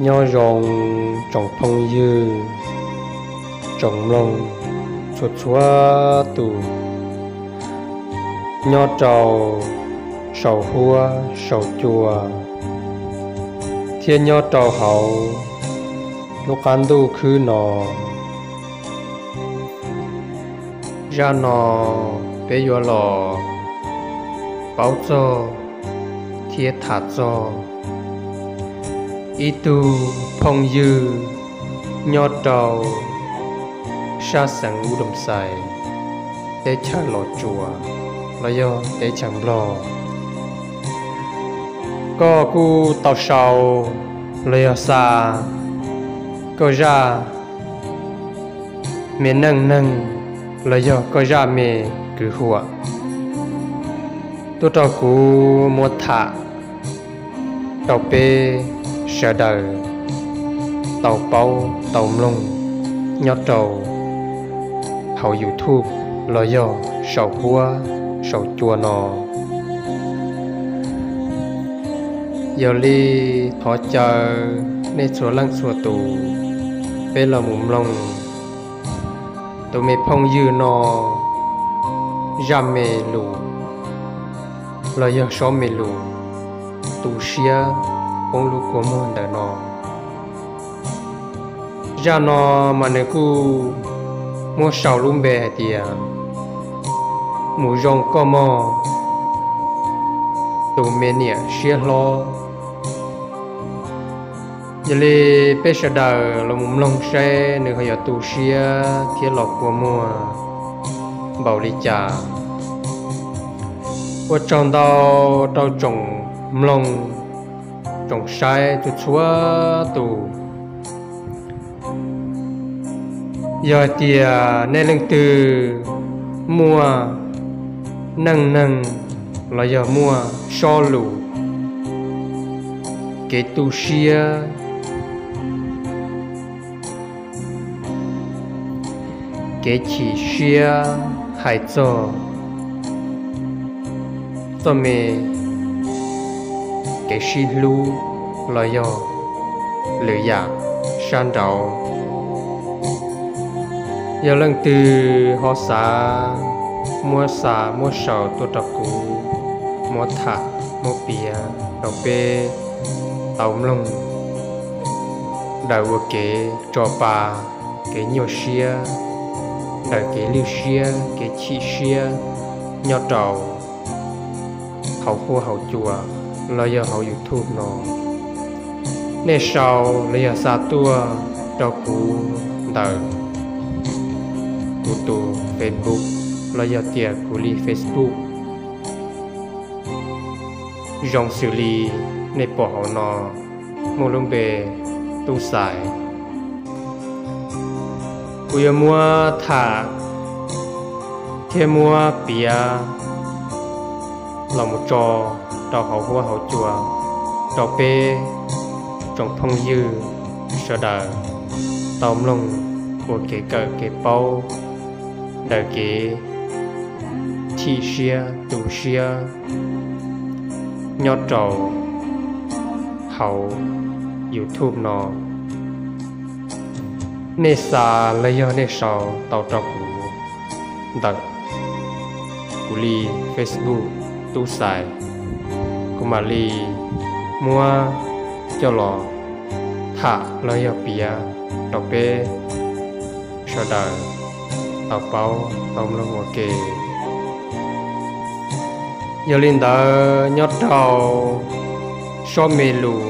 Nyob zoo tsoom phooj ywg, tsoom mloog txhua txhua tus nyob rau saum huab saum cua thiab nyob rau hauv lub qab ntuj khwb no. Zaj no peb yuav los paub txog thiab tham txog ib tug phooj ywg nyob rau sab xeev Ub Doos Xais, teb chaws Los Tsuas los yog teb chaws Nplog. Koj kuj tau sau los yog xa koj zaj me neej neeg los yog koj zaj me kwv huam tuaj rau kuv muab tham rau peb sawv daws tau paub tau mloog nyob rau hauv YouTube los yog saum huab saum cua no. Yog li thov caw nej txhua leej txhua tus, peb los mus mloog tus me phooj ywg no zaj me lus los yog sob me lus tu siab poob lub kua muag ntawm no. Zaj no mas nws kuj muab sau lub npe hais tias mus zoo koj mog, tus me niam siab hlob. Yog li peb sawv daws los mus mloog saib nws ho yuav tu siab thiab los kua muag npaum li cas. Ua tsaug ntau rau tsoom mloog tsoom saib txhua txhua tus. Yog hais tias nej leej twg muaj neej neeg los yog muaj sob lus, kev tu siab, kev chim siab hais txog txoj me kev sib hlub los yog lwm yam sab nraud, yog leej twg ho xav muab xa muab sau tuaj rau kuv muab tham muab piav rau peb tau mloog daws ua kev tso pa, kev nyuaj siab, daws kev lwj siab kev chim siab nyob rau hauv huab hauv cua los yog hauv YouTube no. Nej sau los yog xa tuaj rau kuv ntawm kuv tus Facebook los yog tias kuv li Facebook zoo xws li nej pom hauv no muaj lub npe Tub Xais. Kuv yuav muab tham thiab muab piav los mus tso rau hauv huab hauv cua rau peb tsoom phooj ywg sawv daws tau mloog ua kev kawm kev paub daws kev chim siab tu siab nyob rau hauv YouTube no. Nej xa los yog nej sau tau rau kuv ntawm kuv li Facebook Tub Xais, kuv mam li muab coj los tham los yog piav rau peb sawv daws tau paub tau mloog ua ke. Yog li ntawd nyob rau sob me lus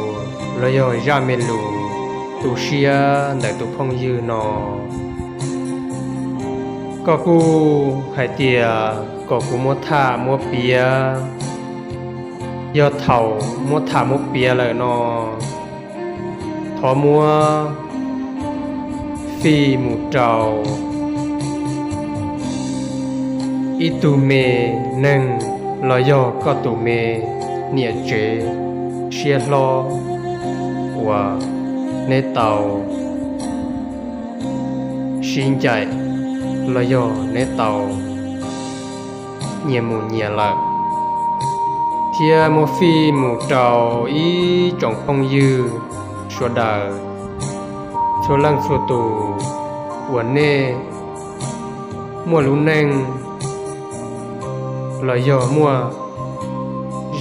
los yog zaj me lus tu siab ntawm tus phooj ywg no, koj kuj hais tias kom kuv muab tham muab piav. Yog thaum muab tham muab piav lawm no, thov muab fij mus rau ib tug me neeg los yog koj tus me niam tsev siab hlob uas neb tau sib ncaim los yog neb tau nyias mus nyias lawm, thiab muab fij mus rau ib tsoom phooj ywg sawv daws txhua leej txhua tus uas nej muaj lub neej los yog muaj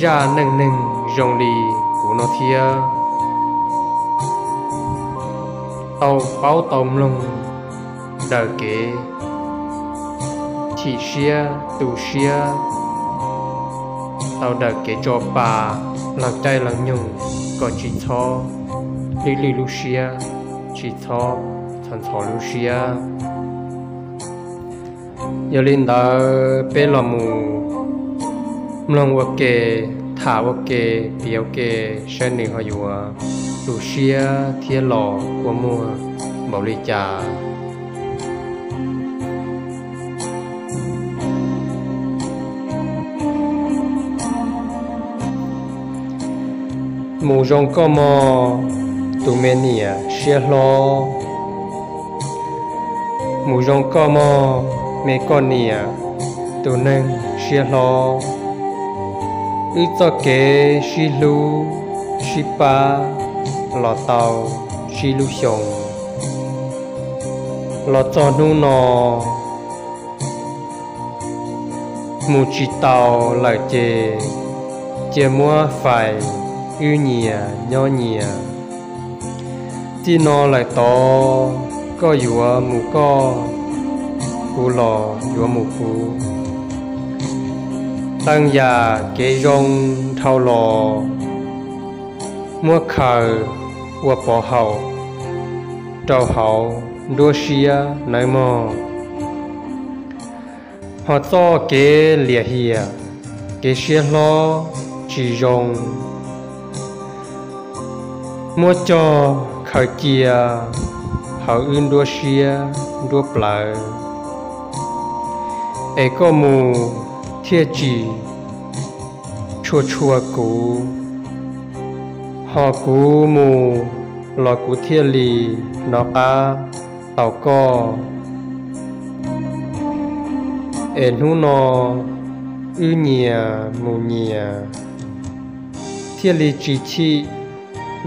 zaj neej neeg zoo li kuv no thiab, tau paub tau mloog daws kev chim siab tu siab, tau daws kev tso pa laug caij laug nyoog kom tsis txhob lwj lwj lub siab, tsis txhob ntxhov ntxhov lub siab. Yog li ntawd peb los mus mloog ua ke, tham ua ke, piav ua ke, saib nws ho yuav tu siab thiab los kua muag npaum li cas. Mus zoo koj mog, tus me niam siab hlob. Mus zoo koj mog, me koj niam, tus neeg siab hlob. Wb txoj kev sib hlub sib pab los tau tsib lub xyoo, los txog hnub no mus tsis tau lawm ces cia muab fais, wb nyias nyob nyias. Txij no lawm tod koj yuav mus koj, kuv los yuav mus kuv. Teej yam kev zoo dhau los muab khaws ua pov haum rau hauv nruab siab nawb mog. Ho txoj kev liam hiam, kev siab hlob tsis zoo muab cog khaws cia hauv wb nruab siab nruab plawv, es koj mus thiaj tsis tshua tshua kuv, ho kuv mus los kuv thiaj li hnov qab tau koj. Es hnub no wb nyias mus nyias thiaj li tsis chim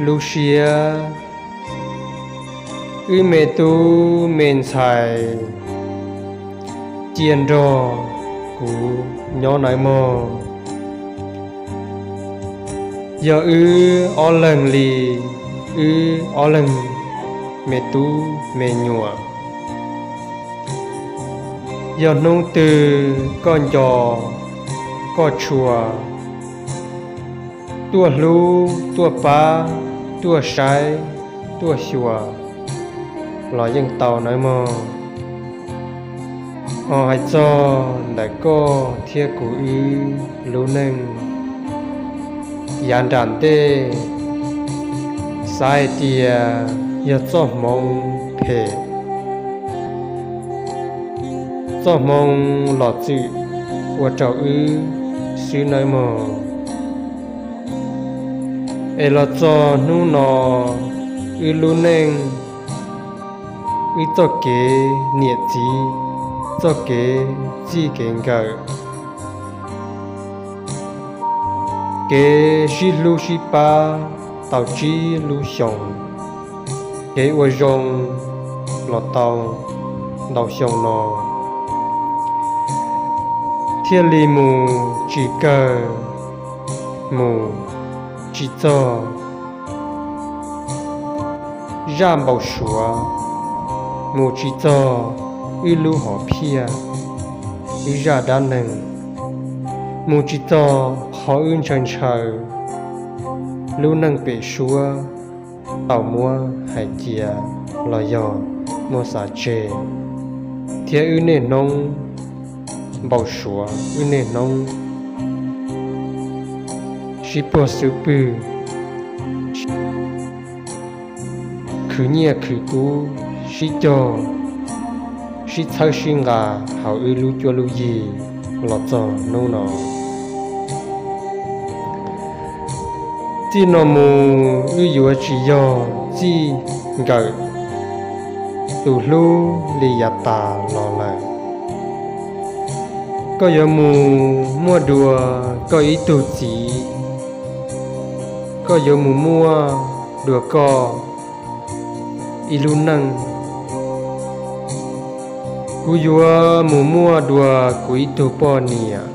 lub siab. Wb me tub me ntxhais cia nrog kuv nyob nawb mog. Yog wb ob leeg li, wb ob leeg me tub me nyuam. Yog hnub twg koj nco koj tshua, tuaj hlub tuaj pab, tuaj saib tuaj xyuas los yeej tau nawb mog. Ho hais txog ntawm koj thiab kuv wb lub neej yav nram ntej, xav hais tias yog txoj hmoov phem, txoj hmoov los txwm ua rau wb xwb nawb mog. Es los txog hnub no, wb lub neej, wb txoj kev niam txiv, txoj kev txij kev nkawm, kev sib hlub sib pab tau tsib lub xyoos, kev ua zoo los tau ntau xyoo no, thiaj li mus tsis kawg, mus tsis txog zaj npau suav, mus tsis txog wb lub hom phiaj, wb zaj dab neeg, mus tsis txog qhov wb ntshaw ntshaw lub neej pem suab tau muab hais cia los yog muab xav tseg, thiab wb niaj hnub npau suav, wb niaj hnub sib puag xub pwg, khwv nyiaj khwv kub, sib cog, sib txhawb sib nqa hauv wb lub cuab lub yig los txog hnub no. Txij no mus wb yuav tsis yog txij nkawm tus hlub li yav tas los lawm. Koj yuav mus muaj dua koj ib tug txiv, koj yuav mus muaj dua koj ib lub neej. Kuv yuav mus muaj dua kuv ib tug poj niam.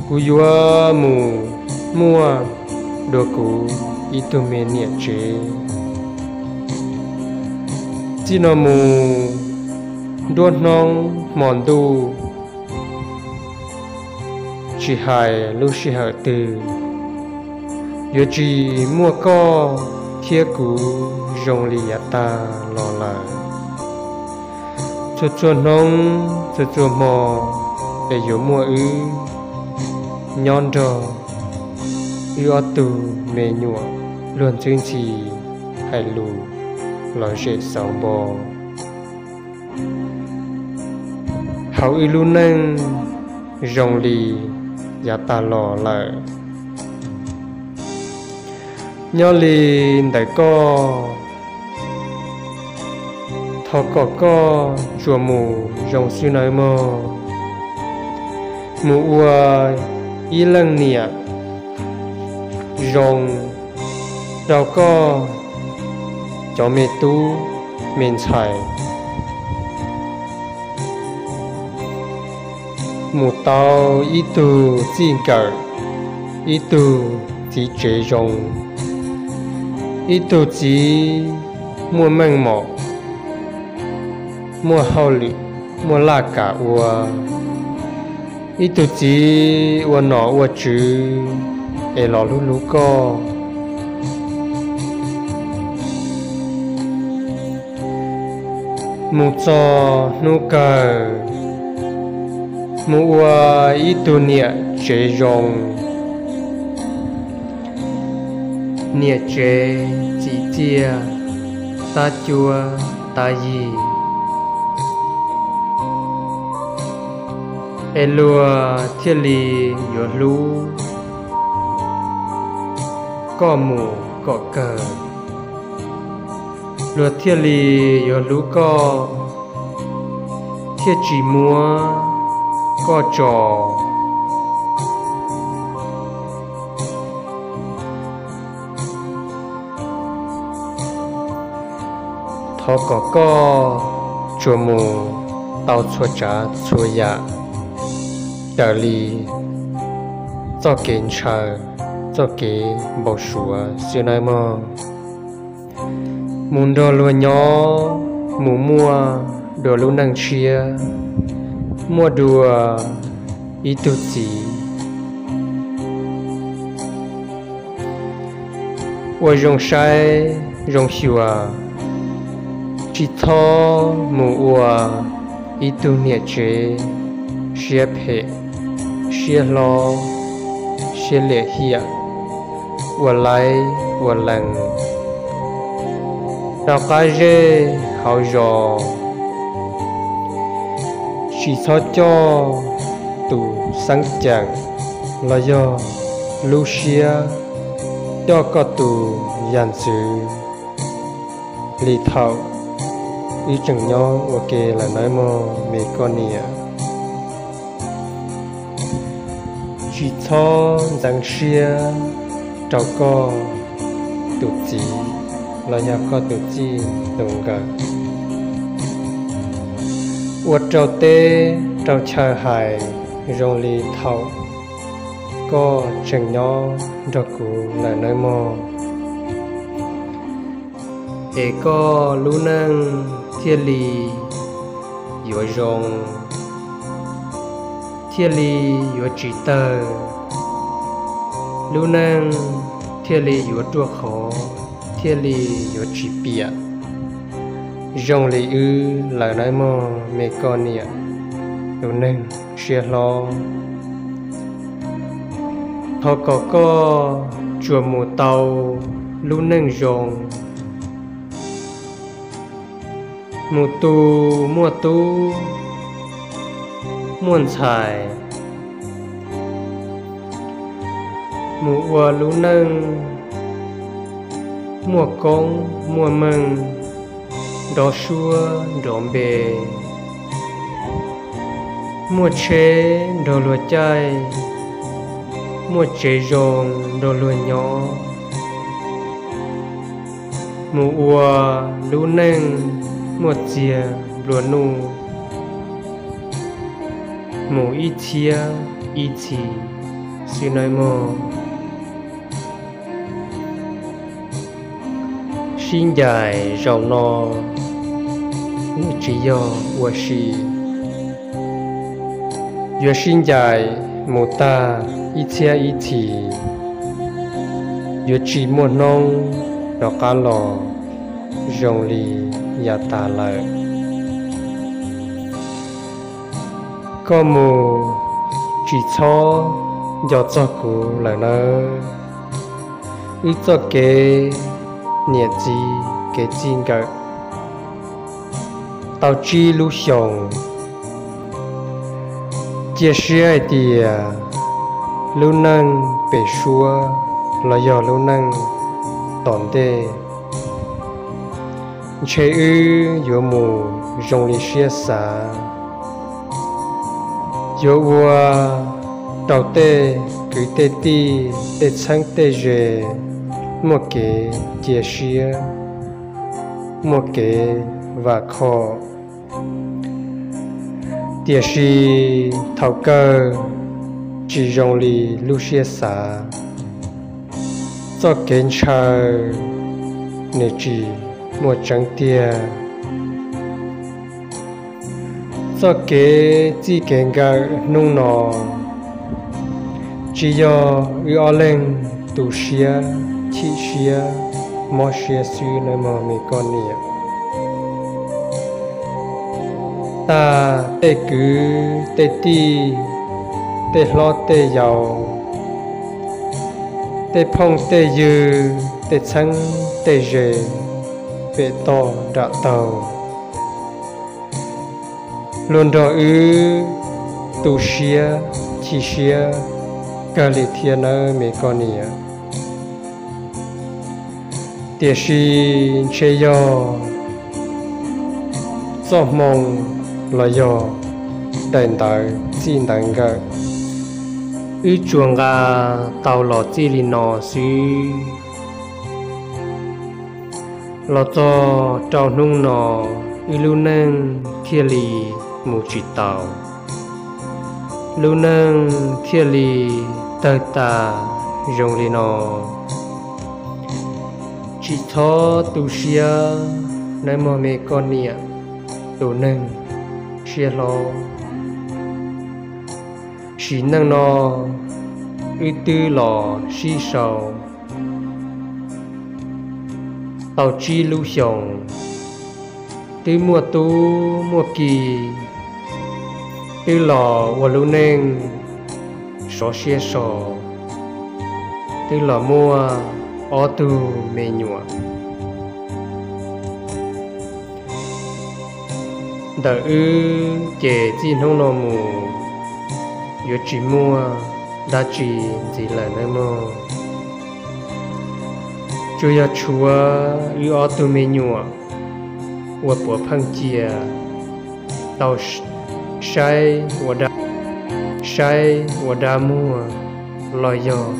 Kuv yuav mus muaj dua kuv ib tug me niam tsev. Txij no mus nruab hnub hmo ntuj, tsis hais lub sij hawm twg, yuav tsis muaj koj thiab kuv zoo li yav tag los lawm. Txhua txhua hnub txhua txhua hmo es yuav muaj wb nyob nrog wb ob tug me nyuam luag ntxhwb ntxhi hais lus los zem xauv npo. Hauv wb lub neej zoo li yav tag los lawm. Nyob li ntawm koj, thov kom koj tsuas mus zoo xwb nawb mog. Mus ua ib leej niam zoo rau koj cov me tub me ntxhais. Mus tau ib tug txij nkawm, ib tug txiv tsev zoo, ib tug txiv muaj meej mom, muaj hauj lwm, muaj laj kam ua, ib tug txiv ua nom ua tswv es los hlub hlub koj. Mus txog hnub kawg, mus ua ib tug niam tsev zoo, niam tsev txim txiaj, tab cuab tab yig, es luag thiaj li yuav hlub koj mus kom kawg. Luag thiaj li yuav hlub koj, thiaj tsis muab koj tso. Thov kom koj tsuas mus tau txhua tsav txhua yam raws li txoj kev ntshaw, txoj kev npau suav xwb nawb mog. Mus nrog luag nyob, mus muaj dua lub neej tshiab, muaj dua ib tug txiv ua zoo saib zoo xyuas. Tsis txhob mus ua ib tug niam tsev siab phem, siab hlob, siab liam hiam, ua laib ua lees rau qab zej hauv zos. Tsis txhob coj tus xeeb ceem los yog lub siab coj koj tus yam ntxwv li thaum wb tseem nyob ua ke lawm nawb mog me koj niam. Tsis txhob ntxeev siab rau koj tus txiv los yog koj tus txij tus nkawm. Ua rau teb rau chaw hais zoo li thaum koj tseem nyob nrog kuv lawm nawb mog. Es koj lub neej thiaj li yuav zoo, thiaj li yuav tsis tawg, lub neej thiaj li yuav ruaj khov, thiaj li yuav tsis piam zoo li wb lawm nawb mog me koj niam tus neeg siab hlob. Thov kom koj tsuas mus tau lub neej zoo, mus tu muaj tub muaj ntxhais, mus ua lub neej muaj koob muaj meej, nrov suab nrov npe, muaj tsheb nrog luag caij, muaj tsev zoo nrog luag nyob, mus ua lub neej muaj txiag nplua nuj mus ib txhiab ib txhis xwb nawb mog. Sib ncaim zaum no nws tsis yog ua si, yuav sib ncaim mus tag ib txhiab ib txhis, yuav tsis muaj hnub rov qab los zoo li yav tas lawm. Koj mus tsis txhob nco txog kuv lawm nawb. Wb txoj kev niam txiv kev txij nkawm tau tsib lub xyoos. Cia siab hais tias lub neej pem suab los yog lub neej tom ntej, ntshe wb yuav mus zoo li siab xav, yuav ua rau tej kwv tej tij, tej txheeb tej ze muaj kev cia siab, muaj kev vam khom. Tiam sis thaum kawg tsis zoo li lub siab xav, txoj kev ntshaw nws tsis muaj tseeb tiag. Txoj kev txij kev nkawm hnub no tsis yog wb ob leeg tu siab chim siab mob siab xwb nawb mog me koj niam. Tag tej kwv tej tij, tej hlob tej yau, tej phooj tej ywg, tej txheeb tej ze pem toj nram taug, luag nrog wb tu siab chim siab kawg li thiab nawb me koj niam. Tiam sis ntshe yog txoj hmoo los yog daim ntawv txij ntawv nkawm, wb tsuas nqa tau los txij li no xwb. Los txog rau hnub no, wb lub neej thiaj li mus tsis tau, lub neej thiaj li tawg tas zoo li no. Tsis txhob tu siab nawb mog me koj niam, tus neeg siab hlob. Sim neej no wb twb los sib sau tau tsib lub xyoos, twb muaj tub muaj ki, twb los ua lub neej sov siab so, twb los muaj ob tug me nyuam. Ntawm wb ces txij hnub no mus yuav tsis muaj dab tsi ntxiv lawm nawb mog. Tsuas yog tshuav wb ob tug me nyuam uas puav pheej cia tau saib, saib ua dab muag los yog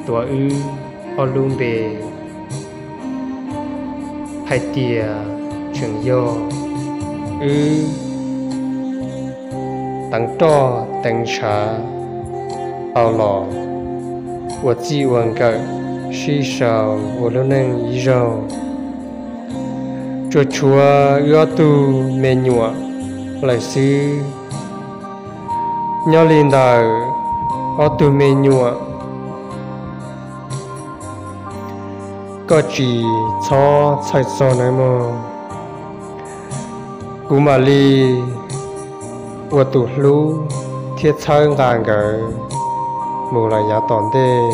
tuav wb ob lub npe hais tias tseem yog wb teev roj teev ntshav tau los ua txij ua nkawm sib sau ua lub neej ib zaug. Tsuas tshuav wb ob tug me nyuam lawm xwb. Nyob li ntawm ob tug me nyuam, koj tsis txhob txhawj txog nawb mog. Kuv mam li ua tus hlub thiab txhawb nqa nkawd mus lawm yav tom ntej.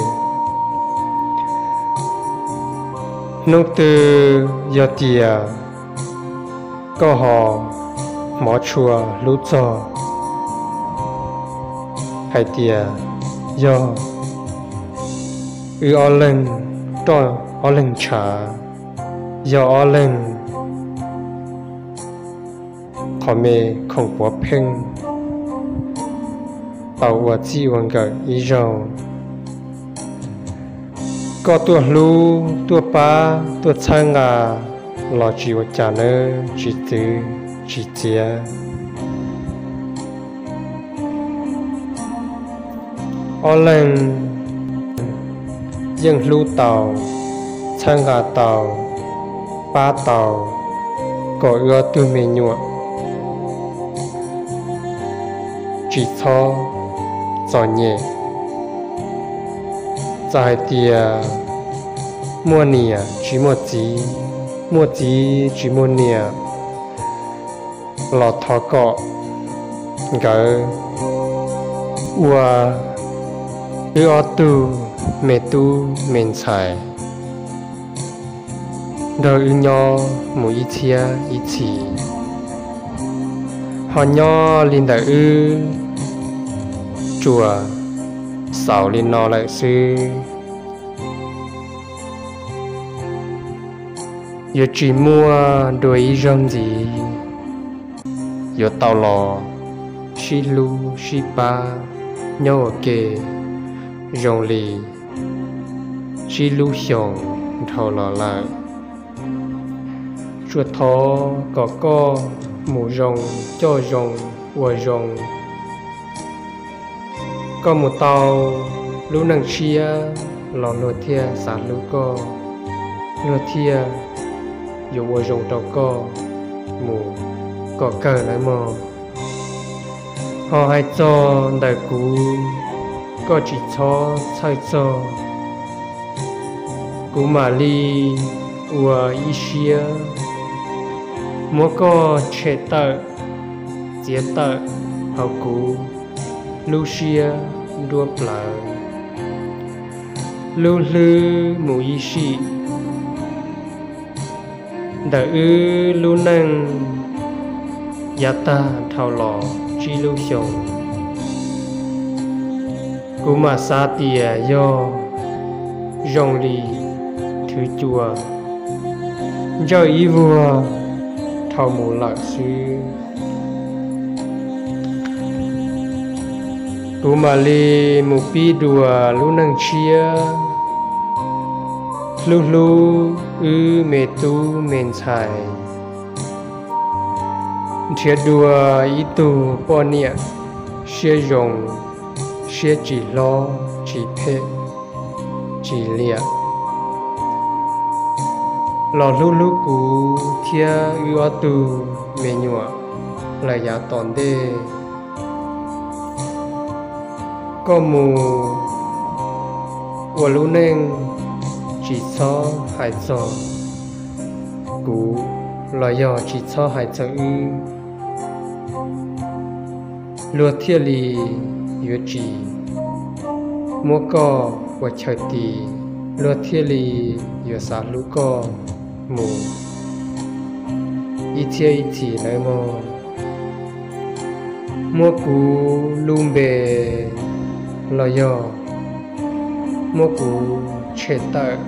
Hnub twg yog tias koj ho hmov tshua hlub txog hais tias yog wb ob leeg roj ob leeg ntshav, yog ob leeg qhov me khoom puav pheej tau ua txij ua nkawm ib zaug. Koj tuaj hlub, tuaj pab, tuaj txhawb nqa los tsis ua cas nawb tsis txwv tsis txiav. Ob leeg yeej hlub tau, txhawb nqa tau, pab tau kom wb ob tug me nyuam tsis txhob txom nyem. Txawm hais tias muaj niam tsis muaj txiv, muaj txiv tsis muaj niam los thov kom nkawd ua wb ob tug me tub me ntxhais nrog wb nyob mus ib txhiab ib txhis, ho nyob li ntawm wb tsuas xaus li no lawm xwb. Yuav tsis muaj dua ib zaug ntxiv yuav tau los sib hlub sib pab nyob ua ke zoo li tsib lub xyoos dhau los lawm. Tsuas thov kom koj mus zoo, coj zoo, ua zoo. Koj mus tau lub neej tshiab los luag thiaj xav hlub koj, luag thiaj yuav ua zoo rau koj mus kom kawg nawb mog. Ho hais txog ntawm kuv, koj tsis txhob txhawj txog, kuv mam li ua ib siab muab koj tshem tawm, txiav tawm hauv kuv lub siab nruab plawv. Lub hlwb mus ib sim ntawm wb lub neej yav tag dhau los tsib lub xyoos, kuv mam xav tias yog zoo li thwv cua ntsawj ib vuag dhau mus lawm xwb. Kuv mam li mus pib dua lub neej tshiab, hlub hlub wb me tub me ntxhais, nrhiav dua ib tug poj niam siab zoo, siab tsis hlob tsis phem tsis liam, los hlub hlub kuv thiab wb ob tug me nyuam lawm yav tom ntej. Koj mus ua lub neej tsis txhob hais txog kuv los yog tsis txhob hais txog wb, luag thiaj li yuav tsis muab koj ua chaw tis, luag thiaj li yuav xav hlub koj mus ib txhiab ib txhis nawb mog. Muab kuv lub npe los yog muab kuv tshem tawm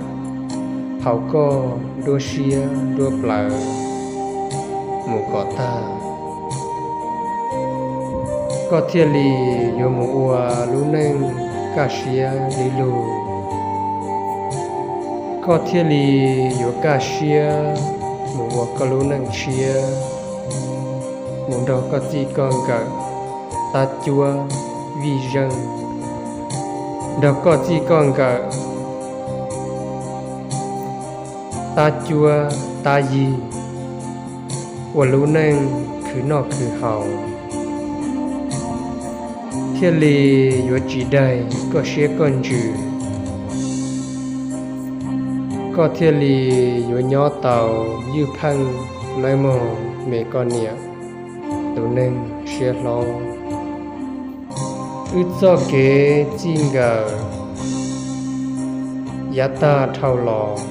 hauv koj nruab siab nruab plawv mus kom tag, koj thiaj li yuav mus ua lub neej kaj siab li lug. Koj thiaj li yuav kaj siab mus ua koj lub neej tshiab, mus nrog koj txij koj nkawm tab cuab vij zeej, nrog koj txij koj nkawm tab cuab tab yig, ua lub neej khwv noj khwv haus, thiaj li yuav tsis daig koj siab koj ntsws, koj thiaj li yuav nyob tau ywj pheej nawb mog me koj niam tus neeg siab hlob. Wb txoj kev txij nkawm yav tag dhau los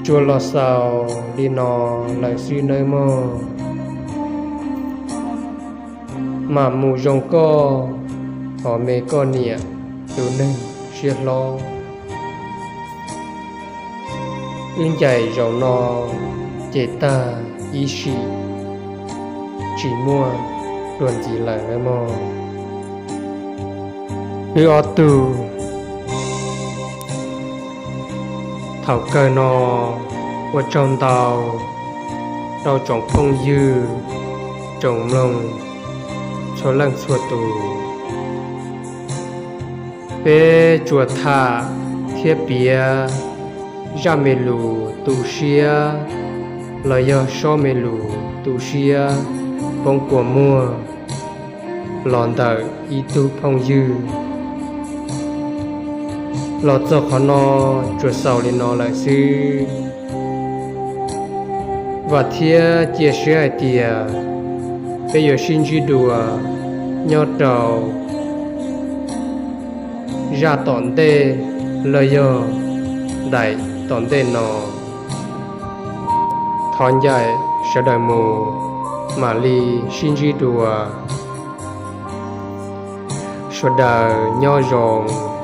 tsuas los xaus li no lawm xwb nawb mog. Mam mus zoo koj, hos me koj niam tus neeg siab hlob. Wb ncaim zaum no ces tag ib sim, tsis muaj dua ntxiv lawm nawb mog. Wb ob tug Thaum kawg no, ua tsaug ntau rau tsoom phooj ywg, tsoom mloog txhua leej txhua tus. Peb tsuas tham thiab piav zaj me lus tu siab los yog sob me lus tu siab poob kua muag los ntawm ib tug phooj ywg. Los txog qhov no, tsuas xaus li no lawm xwb. Vam thiab cia siab hais tias peb yuav sib ntsib dua nyob rau zaj tom ntej los yog daim tom ntej no. Thov ncaim sawv daws mus, mam li sib ntsib dua. Sawv daws nyob zoo.